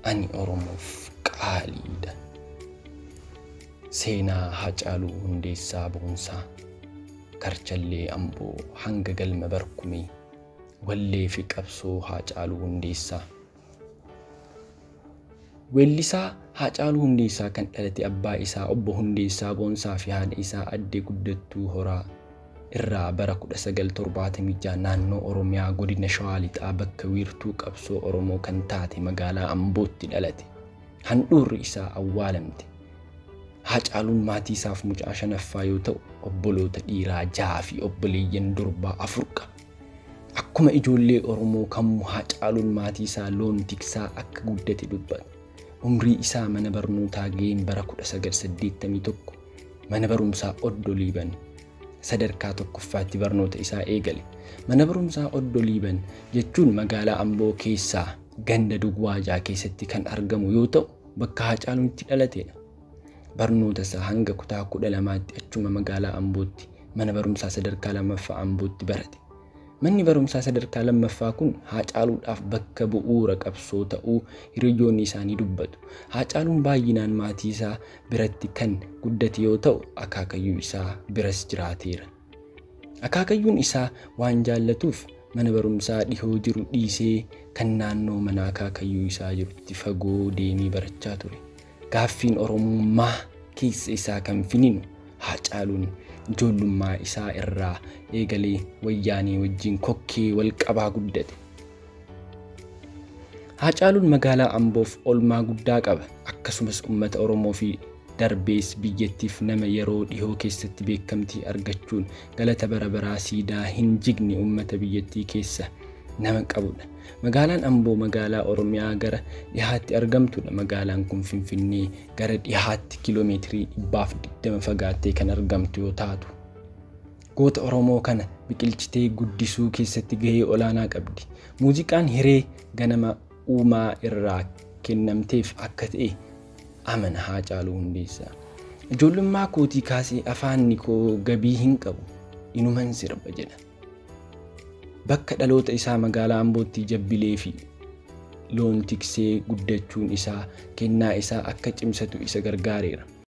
Ani Oromoof qaaliidha. Seenaa Haacaaluu Hundeessaa Boonsaa, Karchallee Amboo hanga galma Barkumee, wallee fi qabsoo Haacaaluu Hundeessaa. Weellisaa Haacaaluu Hundeessaa kan dhalate abbaa isaa Obbo Hundeessaa Boonsaa fi haadha isaa Addee Guddattuu Horaa irraa bara 1976 naannoo Oromiyaa godina Shawaa Lixaa bakka wiirtuu qabsoo Oromoo kan taate magaalaa Ambootti dhalate. Handhuurri isaa awwaalamte. Haacaaluun maatii isaaf mucaa shanaffaa yoo ta'u, obboloota dhiiraa 6 fi obboleeyyan durbaa 4 qaba. Akkuma ijoollee Oromoo kamuu Haacaaluun maatii isaa loon tiksaa akka guddate dubbata. Umrii isaa mana barnootaa ga'een bara 1981 mana barumsaa Oddo Liiban sadarkaa tokkoffaatti barnoota isaa eegale. Mana barumsaa Oddo Liiban jechuun magaalaa Amboo keessaa ganda Dugwaajaa keessatti kan argamu yoo ta'u, bakka Haacaaluun itti dhalatedha. Barnoota isaa hanga kutaa 12tti achuma magaalaa Ambootti mana barumsaa sadarkaa lammaffaa Ambootti barate. Manni barumsaa sadarkaa lammaffaa kun Haacaaluudhaaf bakka bu'uura qabsoo ta'uu hiriyoonni isaanii dubbatu. Haacaaluun baay'inaan maatii isaa biratti kan guddate yoo ta'u, akaakayyuu isaa biras jiraateera. Akaakayyuun isaa waan jaallatuuf mana barumsaa dhihoo jiru dhiisee kan naannoo mana akaakayyuu isaa jirutti fagoo deemee barachaa ture. Gaaffiin Oromummaa keessa isaa kan fininu Haacaaluun ijoollummaa isaa irraa eegalee wayyaanee wajjin kokkee wal qabaa guddate. Haacaaluun magaalaa Amboof oolmaa guddaa qaba. Akkasumas uummata Oromoo fi darbees biyyattiif nama yeroo dhihoo keessatti beekamtii argachuun galata bara baraa siidaa hin jigne uummata biyyattii keessa nama qabudha. Magaalaan Amboo magaalaa Oromiyaa gara dhihaatti argamtudha. Magaalaan kun Finfinnee gara dhihaatti kiiloomeetirii 120 fagaattee kan argamtu yoo taatu, goota Oromoo kana biqilchitee guddisuu keessatti gahee olaanaa qabdi. Muuziqaan hiree ganama uumaa irraa kennamteef akka ta'e amana Haacaaluu Hundeessaa. Ijoollummaa kootii kaasee afaanni koo gabii hin qabu, inuman sirba jedha. Bakka dhaloota isaa magaalaa Ambootti jabbilee fi loon tiksee guddachuun isaa kennaa isaa akka cimsatu isa gargaareera.